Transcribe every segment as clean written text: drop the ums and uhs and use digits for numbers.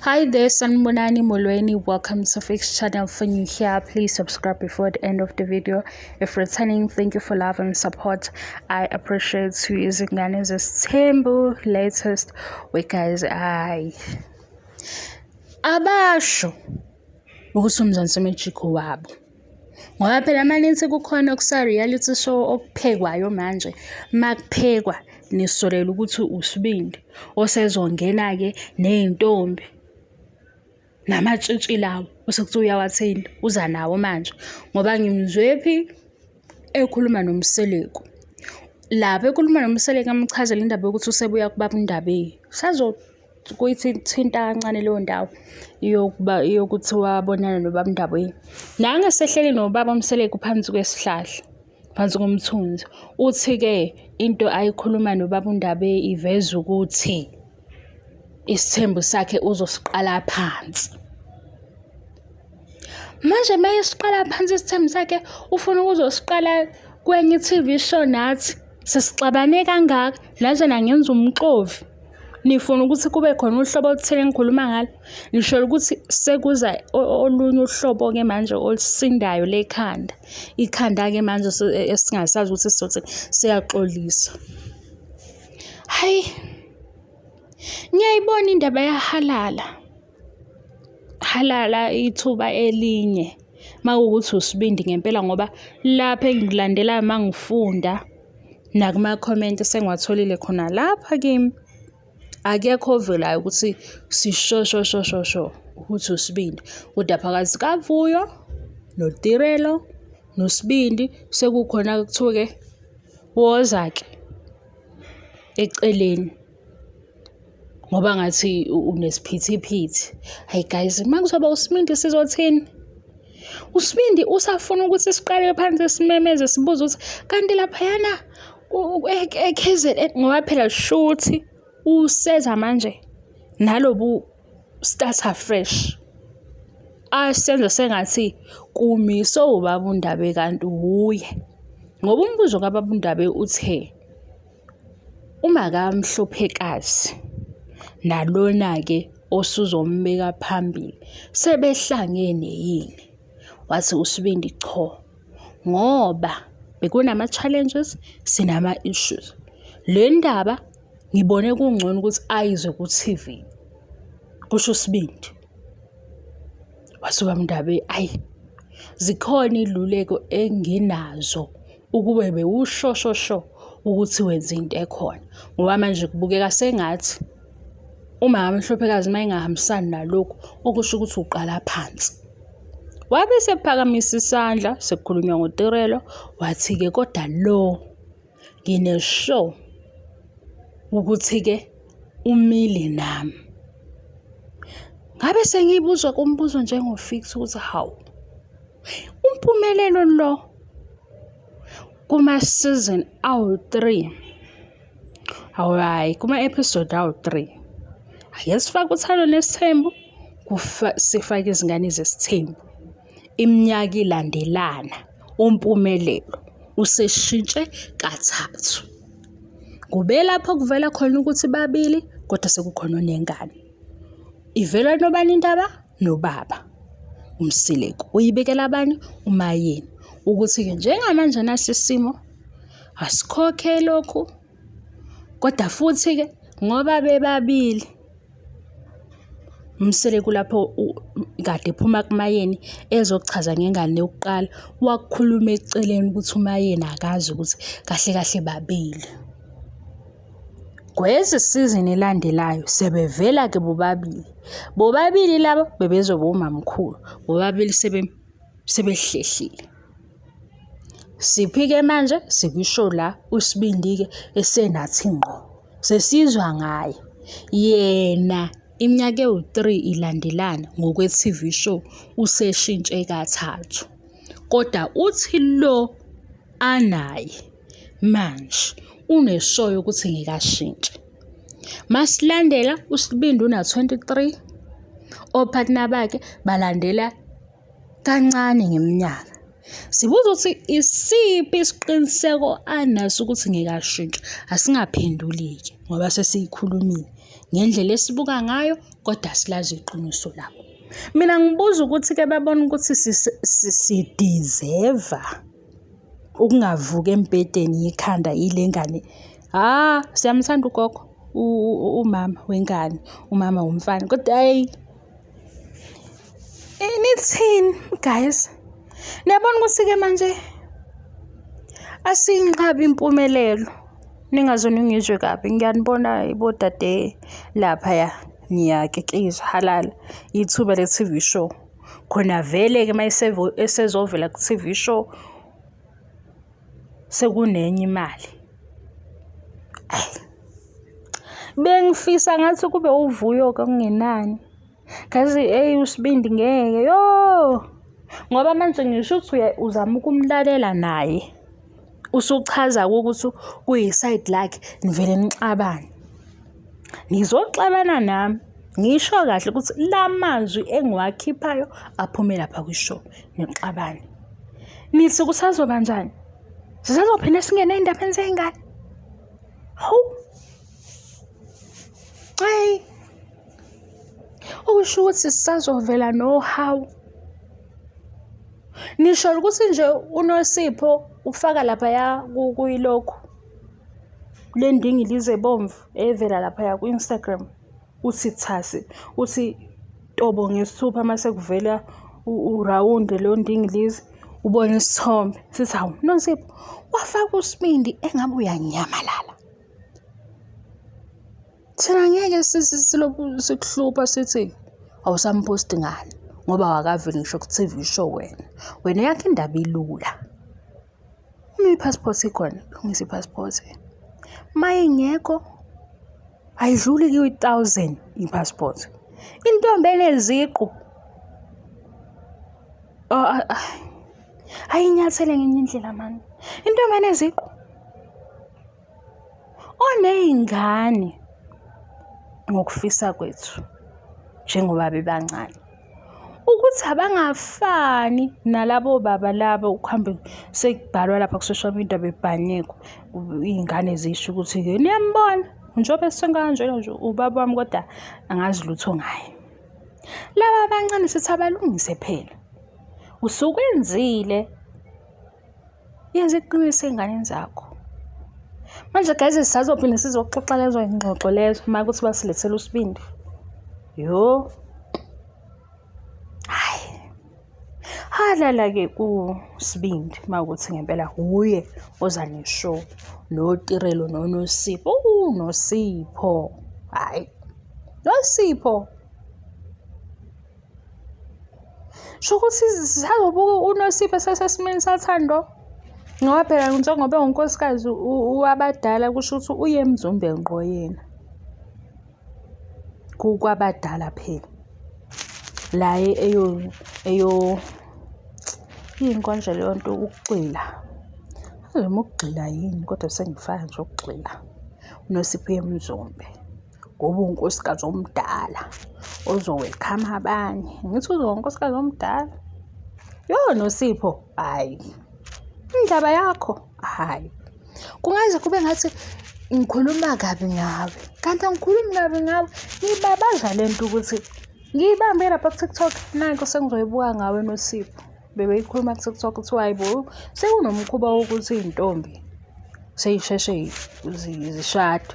Hi there, Sanibonani Molweni. Welcome to Fix Channel. For new here, please subscribe before the end of the video. If returning, thank you for love and support. I appreciate you. Izingane zesithembu latest. We guys, I abasho ukuthi uMzansi Magic wabo. Ngoba phela manithi kukhona okusa-reality show okuphekwayo manje, makuphekwa nisolela ukuthi uSibindi osezongena-ke ney'ntombi namatshitshi lawo osekuthiwa uyawathinta, uza nawo manje. Ngoba ngimzwephi ekhuluma noMseleku. Lapha ekhuluma noMseleku amchazela indaba yokuthi usebuya kubaba uNdabeni. Kuyithinta kancane leyo ndawo yokuba yokuthi wabonana nobaba uNdabeni. Nange esehleli nobaba uMseleku phansi kwesihlahla, phansi komthunzi. Uthi-ke into ayikhuluma nobaba uNdabe iveza ukuthi isithembu sakhe uzosiqala phansi. Manje uma esiqala phansi isithembu sakhe ufuna ukuzosiqala kwenye i-TV show nathi sesixabane kangaka naze nangenza umxovi. Nifuna ukuthi kube khona uhlobo oluthile engikhuluma ngalo? Ngisho ukuthi sekuza olunye uhlobo-ke manje olusindayo lekhanda. Ikhanda-ke manje esingasazi ukuthi sizothi siyaxolisa. Hhayi, ngiyayibona indaba yahalala. Halala ithuba elinye uma kuwukuthi usibindi ngempela ngoba lapha engilandelayo uma ngifunda nakuma-comment sengiwatholile khona lapha kimi, akekho ovelayo ukuthi sisho sho sho sho sho ukuthi usibindi. Kodwa phakathi kaVuyo noTirelo noSibindi sekukhona kuthiwe-ke woza-ke eceleni ngoba ngathi unesiphithiphithi. Hhayi guys, uma kuzoba uSibindi sizothini? USibindi usafuna ukuthi siqale phansi simemeze sibuze ukuthi kanti laphayana e-K_Z_N ngoba phela shuthi useza manje nalobu start afresh. Asenze sengathi kumise ubaba uNdabe kanti wuye. Ngoba umbuzo kababa uNdabe uthe, uma kaMhlophekazi nalona-ke osuzombeka phambili sebehlangene yini? Wathi uSibindi cho, ngoba bekunama-challenges, sinama-issues. Le ndaba ngibone kungcono ukuthi ayizwe ku-T_V, kusho uSibindi. Wathi ubaba uNdabe, ayi zikhona iy'luleko enginazo ukube bewusho sho sho ukuthi wenza into ekhona. Ngoba manje kubukeka sengathi uma kaMhlophekazi uma engahambisani nalokhu okusho ukuthi uqala phansi. Wabe esephakamisa isandla sekukhulunywa ngoTirelo wathi-ke kodwa lo ngine-sure ukuthi-ke umile nami. Ngabe sengiyibuza kumbuzo njengoFix ukuthi hawu, uMpumelelo lo kuma-season awu-3 hhayi kuma-episode awu-3 ake sifake uThando Nesithembu sifake izingane zesithembu. Iminyaka ilandelana uMpumelelo useshintshe kathathu. Kube lapho kuvela khona ukuthi babili kodwa sekukhona onengane. Ivela nobani indaba? Nobaba uMseleku. Uyibikela bani? UMaYeni. Ukuthi-ke njengamanje nasi isimo asikhokhe lokhu kodwa futhi-ke ngoba bebabili uMseleku lapho kade ephuma kuMaYeni ezochaza ngengane yokuqala wakukhuluma eceleni ukuthi uMaYeni akazi ukuthi kahle kahle babili. Kwezi sizini elandelayo sebevela-ke bobabili. Bobabili laba bebezoba omamkhulu, bobabili sebehlehlile. Siphi-ke manje? Sikwisho la uSibindi-ke esenathi ngqo. Sesizwa ngaye. Yena iminyaka ewu-3 ilandelana ngokwe-TV show useshintshe kathathu. Kodwa uthi lo anaye manje uneshow yokuthi ngeke ashintshe. Masilandela uSibindi una-23, ophathina bakhe balandela kancane ngeminyaka. Sibuza ukuthi isiphi isiqiniseko anaso ukuthi ngeke ashintshe. Asingaphenduli-ke ngoba sesiyikhulumile. Ngendlela esibuka ngayo kodwa silazi iqiniso labo. Mina ngibuza ukuthi-ke babona ukuthi sidizeva ukungavuki embhedeni yikhanda yile ngane. Ha, siyamthanda ugogo, umama wengane, umama womfana kodwa hhayi. Nithini guys? Niyabona ukuthi-ke manje asiyinqabi impumelelo. Ningaze ningizwe kabi, ngiyanibona bodade laphaya niyakekeza halala ithuba le-T_V show. Khona vele-ke uma esezovela ku-T_V show sekunenye imali. Ayi, bengifisa ngathi kube uVuyo-ke okungenani. Ngazi eyi uSibindi ngeke yo. Ngoba manje ngisho ukuthi uzama ukumlalela naye. Usuchaza ukuthi kuyisayidi lakhe nivele nixabane. Nizoxabana nami. Ngisho kahle ukuthi la mazwi engiwakhiphayo aphume lapha kwi-show nixabane. Nithi kusazoba njani? Sisazophinde singene ey'ndabeni zey'ngane? Hawu! Hhayi! Okusho ukuthi sisazovela nohawu. Nisho ukuthi nje uNosipho ufaka laphaya kuyilokhu le ndingilizi ebomvu evela laphaya ku-Instagram uthi thasi uthi tobo ngesithupha mase kuvela urawundi leyo ndingilizi ubone isithombe sithi hawu Nosipho wafaka usibindi engabe uyanyamalala. Thina ngeke silokhu sikuhlupha sithi awusamphosti ngani ngoba awakaveli ngisho ku-T_V show wena. Wena eyakho indaba ilula. Uma i-passport ikhona, lungisa i-passport. Uma ingekho, ayidluli kwi-thousand i-passport. Intombi eneziqu ayinyathele ngenye indlela mani. Intombi eneziqu. Oney'ngane ngokufisa kwethu njengoba bebancane ukuthi abangafani nalabo baba laba ukuhambe sekubhalwa lapha ku-social media bebhanyekwa iy'ngane zisho ukuthi-ke niyambona njengoba esengakanjena nje ubaba wami kodwa angazi lutho ngaye. Laba abancane sithi abalungise phela, usukwenzile. Yenza iqiniso ey'nganeni zakho. Manje guys sisazophinde sizoxoxa lezo y'ngxoxo lezo uma kuthi basilethela uSibindi. Yo. Hhayi. Halala-ke kuSibindi uma kuwukuthi ngempela wuye oza ne-show noTirelo noNosipho. Nosipho, hhayi, Nosipho. Sho ukuthi sisazobuka uNosipho esesesimeni saThando? Ngoba phela njengoba ewunkosikazi wabadala kusho ukuthi uye emzumbe ngqo yena. Kwabadala phela. La eyo yini konje leyo nto ukugxila. Angazi noma ukugxila yini kodwa sengifaka nje ukugxila. UNosipho uye eMzumbe. Ngoba uwunkosikazi omdala ozowekhama abanye. Ngithi uzoba unkosikazi omdala. Yo Nosipho, hhayi. Indaba yakho, hhayi. Kungaze kube ngathi ngikhuluma kabi ngawe, kanti angikhulumi kabi ngawe. Ngibabaza le nto ukuthi ngiyibambe lapha ku-TikTok, nanku sengizoyibuka ngawe Nosipho. Bebeyikhuluma ku-TikTok kuthiwa hhayi bo, sekunomkhuba wokuthi iy'ntombi sey'sheshe zishade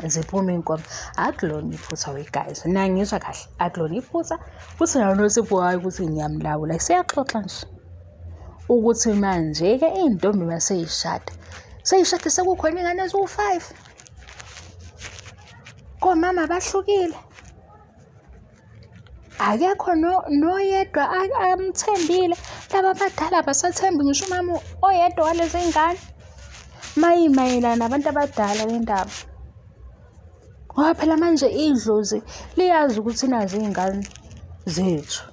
ziphume iy'nkomo. Akulona iphutha we guys, niyangizwa kahle, akulona iphutha futhi naye uNosipho hhayi ukuthi ngiyamlawula, siyaxoxa nje ukuthi manje-ke iy'ntombi uma sey'shada, sey'shade sekukhona iy'ngane eziwu-five, komama bahlukile. Akekho noyedwa amthembile. Laba abadala abasathembi ngisho umama oyedwa walezi ngane. Mayimayelana nabantu abadala le ndaba. Ngoba phela manje idlozi liyazi ukuthi nazi iy'ngane zethu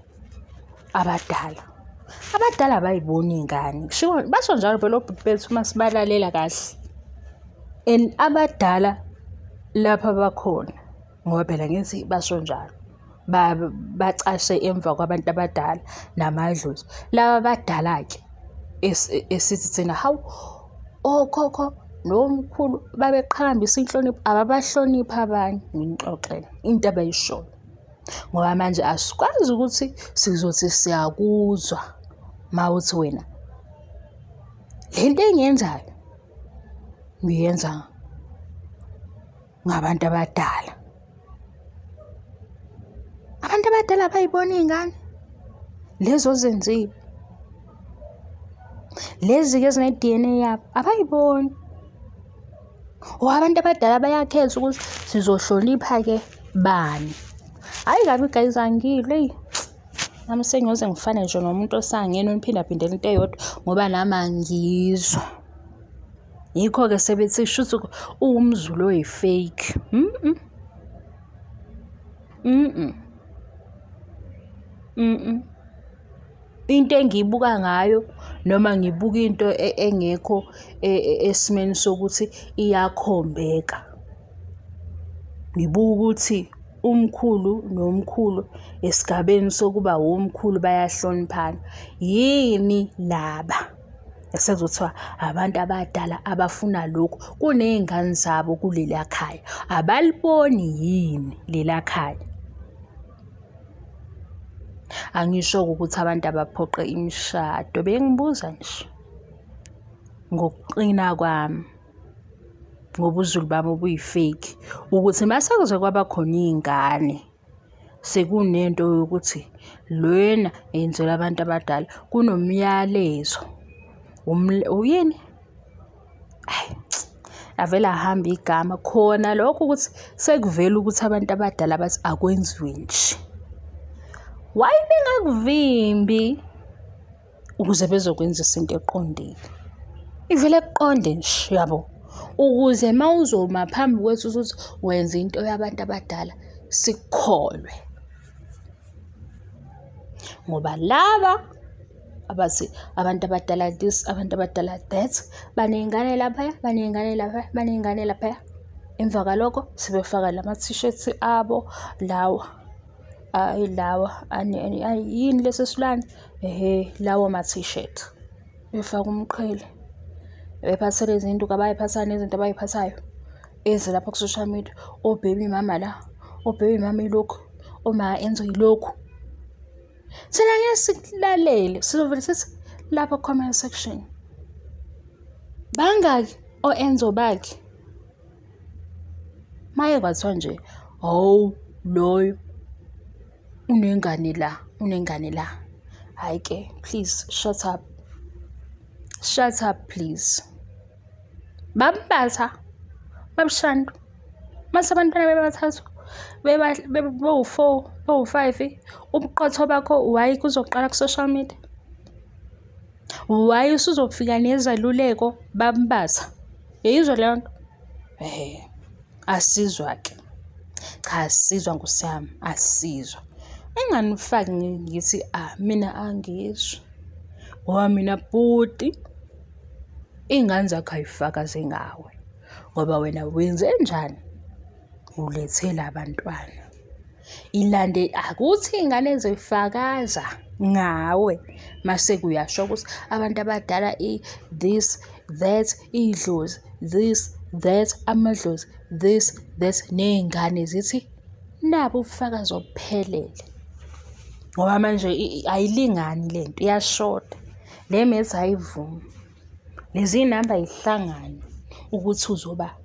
abadala. Abadala abayiboni iy'ngane. Kushiwo, basho njalo phela obhuti bethu uma sibalalela kahle. And abadala lapha bakhona. Ngoba phela ngithi basho njalo bacashe emva kwabantu abadala namadlozi. Laba abadala-ke esithi thina hawu okhokho nomkhulu babeqhakambisa inhlonipho, ababahloniphi abanye, nginixoxele into abayishoyo. Ngoba manje asikwazi ukuthi sizothi siyakuzwa uma uthi wena le nto engiyenzayo ngiyenza ngabantu abadala. Abantu abadala abayibona iy'ngane lezi ozenzile, lezi-ke ezine-D_N_A yabo abayiboni. Or abantu abadala bayakhetha ukuthi sizohlonipha-ke bani. Hhayi kabi guys angilwi eyi nami sengiyoze ngifane nje nomuntu osangene oniphindaphindela into eyodwa ngoba nami angizwa. Yikho-ke sebethi shuthi uwumZulu oyi-fake. Into engiyibuka ngayo noma ngibuka into engekho esimeni sokuthi iyakhombeka. Ngibuka ukuthi umkhulu nomkhulu esigabeni sokuba womkhulu bayahloniphana. Yini laba? Sekuzothiwa abantu abadala abafuna lokhu kuney'ngane zabo kuleliya khaya. Abaliboni yini lela khaya? Angisho-ke ukuthi abantu abaphoqe imishado, bengibuza nje ngokuqina kwami, ngobuZulu bami obuyi-fake ukuthi mase kuze kwaba khona iy'ngane sekunento yokuthi lena yenzelwa abantu abadala, kunomyalezo yini? Hhayi, lavele lahamba igama. Khona lokho ukuthi sekuvele ukuthi abantu abadala bathi akwenziwe nje. Why bengakuvimbi ukuze bezokwenzisa into eqondile? Ivele kuqonde nje, uyabo? Ukuze uma uzoma phambi kwethu usuthi wenza into yabantu abadala sikukholwe. Ngoba laba abathi abantu abadala this, abantu abadala that, baney'ngane laphaya, baney'ngane laphaya, baney'ngane laphaya. Emva kwalokho sebefaka lama-t-shirt abo lawa, ayi lawa yini lesi silwane? Ehhe, lawo ma-t-shirt. Befake umqhele, bephathe lezi zinto abay'phathayo nezinto abay'phathayo eze lapha ku-social media, o-baby mama la, o-baby mama ilokhu, oma enzo yilokhu. Thina ngeke sikulalele, sizovele sithi lapha ku-comment section. Bangaki o-Enzo bakhe? Maye kwathiwa nje, hawu loyo unengane la, unengane la. Hhayi-ke, please shut up. Shut up please. Bambatha, babuShandu. Mase abantwana bebathathu bewu-four, bewu-five, ubuqotho bakho why kuzoqala ku-social media? Why usuzofika nezeluleko bambatha? Uyayizwa leyo nto? Ehhe, asizwa-ke. Cha, asizwa Nkosi yami, asizwa. Enganifaki ngithi ah mina angizwa ngoba mina bhuti iy'ngane zakho ay'fakaze ngawe. Ngoba wena wenze njani? Ulethele abantwana. Ilande akuthi iy'ngane zifakaza ngawe mase kuyasho ukuthi abantu abadala this, that, idlozi, this, that, amadlozi, this, that, ney'ngane zithi nabo ubufakazi obuphelele. Ngoba manje ayilingani le nto iyashoda. Le maths ayivumi. Lezi namba ayihlangani ukuthi uzoba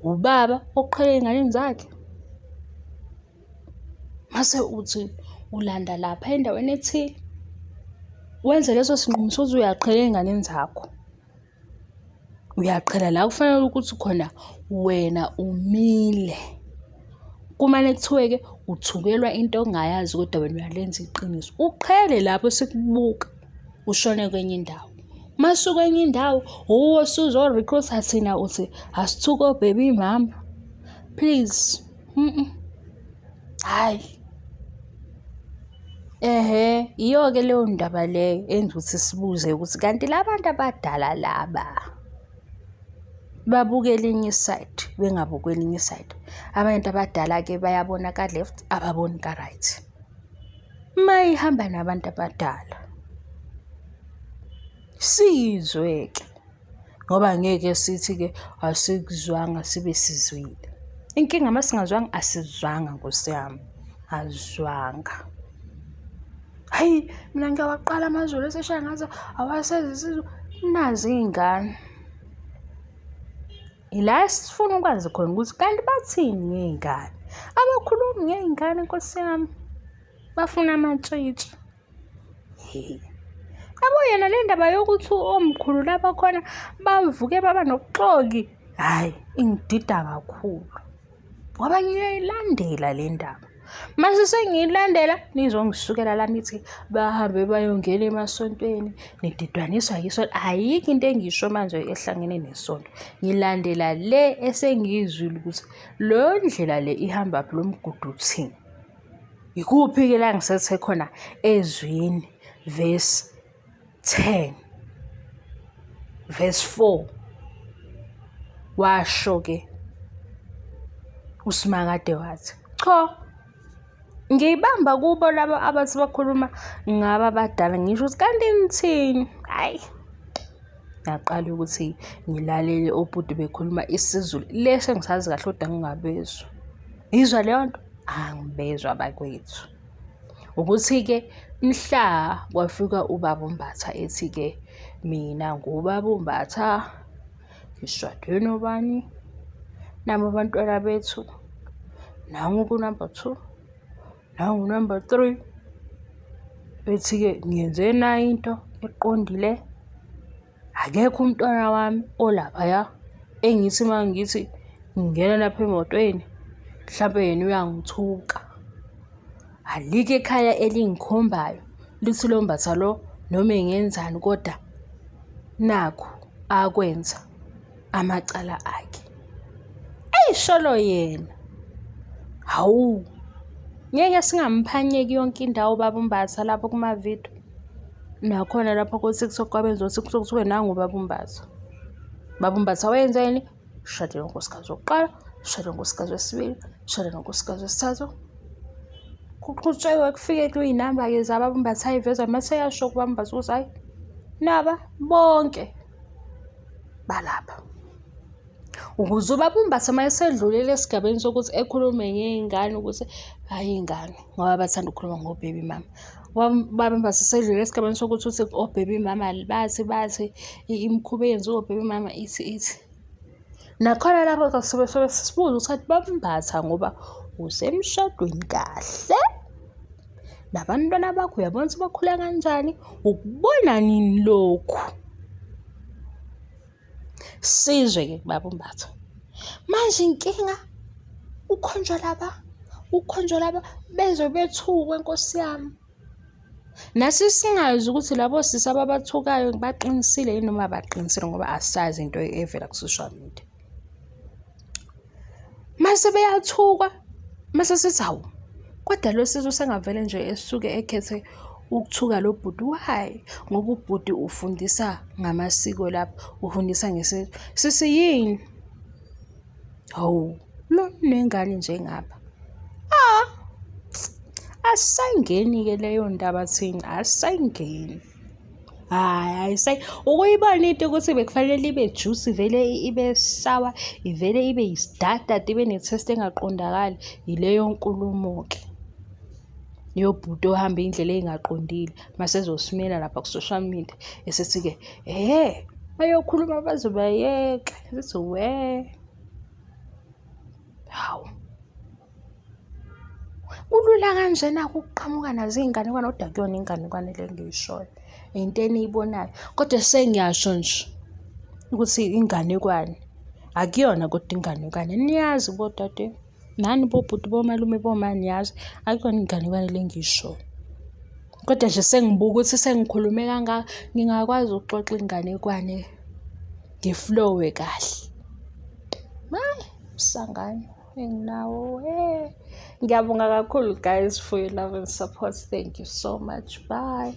ubaba oqhele ey'nganeni zakhe. Mase uthi ulanda lapha endaweni ethile, wenze leso sinqumo sokuthi uyaqhela ey'nganeni zakho. Uyaqhela la kufanele ukuthi khona wena umile. Kumane kuthiwe-ke uthukelwa into ongayazi kodwa wena uyalenza iqiniso. Uqhele lapho sikubuka ushone kwenye indawo. Uma usuka kwenye indawo, wuwe osuzo-recruit-a thina uthi asithuke o-baby mama. Please, hhayi. Ehhe, iyo-ke leyo ndaba leyo enza ukuthi sibuze ukuthi kanti la bantu abadala laba babuka elinye isayidi bengabuki elinye isayidi. Abantu abadala-ke bayabona ka-left, ababoni ka-right. Uma ihamba nabantu abadala, siyizwe-ke. Ngoba ngeke sithi-ke asikuzwanga sibe sizwile. Inkinga uma singazwanga asizwanga Nkosi yami, asizwanga. Hhayi mina ngiyawaqala amaZulu eseshaya ngathi awasezi isizwe. Nazi iy'ngane. Ila esifuna ukwazi khona ukuthi kanti bathini ngey'ngane. Abakhulumi ngey'ngane Nkosi yami, bafuna amatshitshi. Yabo yena le ndaba yokuthi omkhulu laba khona bavuke baba nobuxoki, hhayi ingidida kakhulu ngoba ngiyayilandela le ndaba. Mase sengiyilandela nizongisukela la nithi bahambe bayongena emasontweni nididwaniswa yisonto. Ayikho into engiyisho manje ehlangene nesonto. Ngilandela le esengiyizwile ukuthi leyo ndlela le ihambaphi lo mgudu uthini. Ikuphi-ke la ngisethe khona ezwini verse 10 verse 4 washo-ke uSimakade wathi cho ngiyibamba kubo laba abathi bakhuluma ngaba abadala ngisho ukuthi kanti nithini hhayi ngaqala ukuthi ngilalele obhuti bekhuluma isiZulu lesi engisazi kahle kodwa ngingabezwa yizwa leyo nto angibezwa bakwethu. Ukuthi-ke mhla kwafika ubaba uMbatha ethi-ke mina ngubaba uMbatha ngishade nobani nabo abantwana bethu nangu ku-number two, nangu number three. Ethi-ke ngiyenze nayi into eqondile. Akekho umntwana wami olaphaya engithi uma ngithi ngingena lapha emotweni mhlampe yena uyangithuka. Alikho ekhaya elingikhombayo lithi lo Mbatha lo noma engenzani kodwa nakhu akwenza amacala akhe. Eyisholo yena, hawu ngeke singamphanyeki yonke indawo ubaba uMbatha lapho kumavidiyo. Nakhona lapho ko-TikTok kwabenza o-TikTok kuthiwe nangu ubaba uMbatha. Ubaba uMbatha wenzeni? Ushade nonkosikazi wokuqala, ushade nonkosikazi wesibili, ushade nonkosikazi wesithathu. Kuqhutshekwe kufike kwiy'namba-ke zababa uMbatha ay'veza mase eyasho kubaba uMbatha ukuthi hhayi naba bonke balapha. Ukuze ubaba uMbatha uma esedlulile esigabeni sokuthi ekhulume ngey'ngane ukuthi hhayi iy'ngane ngoba bathanda ukukhuluma ngo-baby mama. Ubaba uMbatha esedlulile esigabeni sokuthi uthi o-baby mama bathi bathi imikhuba eyenziwa o-baby mama ithi ithi. Nakhona lapho sobe sobe sibuza ukuthi kanti ubaba uMbatha ngoba usemshadweni kahle. Nabantwana bakho uyabona ukuthi bakhula kanjani, ukubona nini lokhu? Sizwe-ke kubaba uMbatha. Manje inkinga ukhonjwa laba, ukhonjwa laba bezwe bethukwe Nkosi yami. Nathi singazi ukuthi labo sisi ababathukayo baqinisile yini noma abaqinisile ngoba asazi into evela ku-social media. Mase beyathukwa, mase sithi hawu, kodwa lo sisi usengavele nje esuke ekhethe ukuthuka lo bhuti why? Ngoba ubhuti ufundisa ngamasiko lapha, ufundisa ngesintu. Sisi yini? Hawu, lo nengane nje ngapha. Ah, asisayingeni-ke leyo ndaba thina, asisayingeni. Hhayi ayisayi ukuyibona into ukuthi bekufanele ibe juicy vele ibe sour, ivele ibe yisidadada ibe ne-taste engaqondakali, yileyo nkulumo-ke yobhuti ohamba iy'ndlela ey'ngaqondile mase ezosimela lapha ku-social media esethi-ke, ehhe bayokhuluma baze bayeke. Ngithi we, hawu. Kulula kanjena-ke ukuqhamuka nazo iy'nganekwane kodwa akuyona inganekwane le engiyishoyo, into eniyibonayo. Kodwa sengiyasho nje ukuthi inganekwane, akuyona kodwa inganekwane. Niyazi bodade, nani bobhuti, bomalume, boma niyazi, akuyona inganekwane le engiyishoyo. Kodwa nje sengibuka ukuthi sengikhulume kangaka, ngingakwazi ukuxoxa inganekwane ngi-flow-e kahle. Hhayi, umsangano enginawo we. Ngiyabonga kakhulu guys for your love and support. Thank you so much. Bye.